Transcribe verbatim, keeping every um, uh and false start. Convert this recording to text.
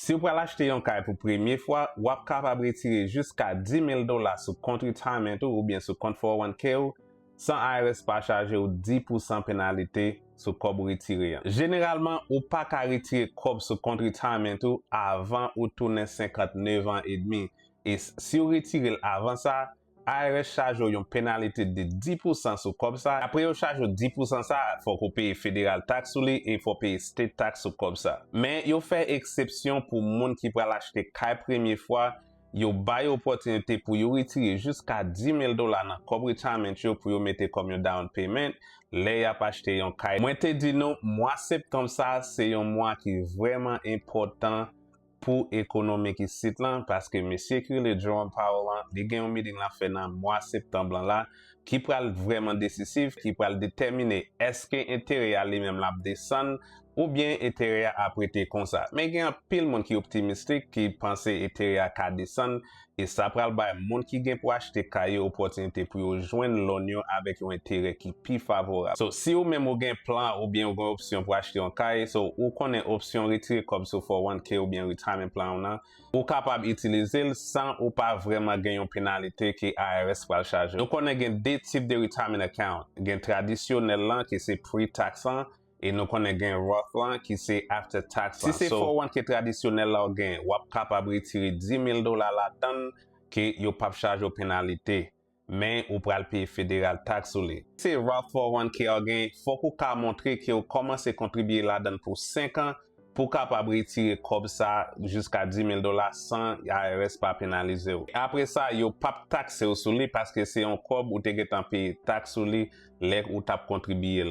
Si w pral achte yon kay pou premye fwa, w ap kapab retire jiska dis mil dola sou kont retirement ou oubyen sou kont four oh one K ou san I R S pa chaje w dis pousan penalite sou kòb ou retire an. Jeneralman, ou pa ka retire kòb sou kont retirement ou avan ou tounen senkant nèf an edmi. E s- si w retire l avan sa, I R S chaje w yon penalite de dis pousan sou kòb sa. Apre yo chaje w dis pousan sa, fòk ou peye federal tax sou li e fò w peye state tax sou kòb sa. Men yo fè eksepsyon pou moun ki pral achte kay premye fwa, yo bay opòtinite pou yo retire jiska dis mil dola nan kòb retirement yo pou yo mete kòm yon down payment lè y ap achte yon kay. Mwen te di nou, mwa septanm sa, se yon mwa ki vrèman enpòtan pou ekonomik isit lan, paske mesye ki rele Jerome Powell lan, li gen yon meeting l ap fè nan mwa septanm lan la, ki pral vrèman desisif, ki pral detèmine èske enterè a li menm l ap desann, oubyen enterè a ap rete konsa. Men gen anpil moun ki optimistik, ki panse enterè a ka desann, e sa pral bay moun ki gen pou achte kay yo opòtinite pou yo jwenn loan yo avèk yon enterè ki pi favorab. So, si ou menm ou gen plan oubyen ou gen opsyon pou achte yon kay, so, ou konnen opsyon retire kòb sou four oh one K oubyen retirement plan ou nan, ou kapab itilize l san ou pa vrèman gen yon penalite ke I R S pral chaje. Nou konnen gen de tip de retirement account. Gen tradisyonèl lan, ki se pre-tax lan, e nou konnen gen Roth lan, ki se after tax lan. Si se four oh one K tradisyonèl la w gen, w ap kapab retire dis mil dola ladan l ke yo p ap chaje w penalite. Men ou pral peye federal tax sou li. Se Roth four oh one K ou gen, fòk ou ka montre ke w kòmanse kontribye ladan l pou senk an pou w kapab retire kòb sa jiska dis mil dola san I R S pa penalize w. Apre sa, yo p ap takse w sou li paske se yon kòb ou te gentan peye tax sou li lè ou t ap kontribye l la.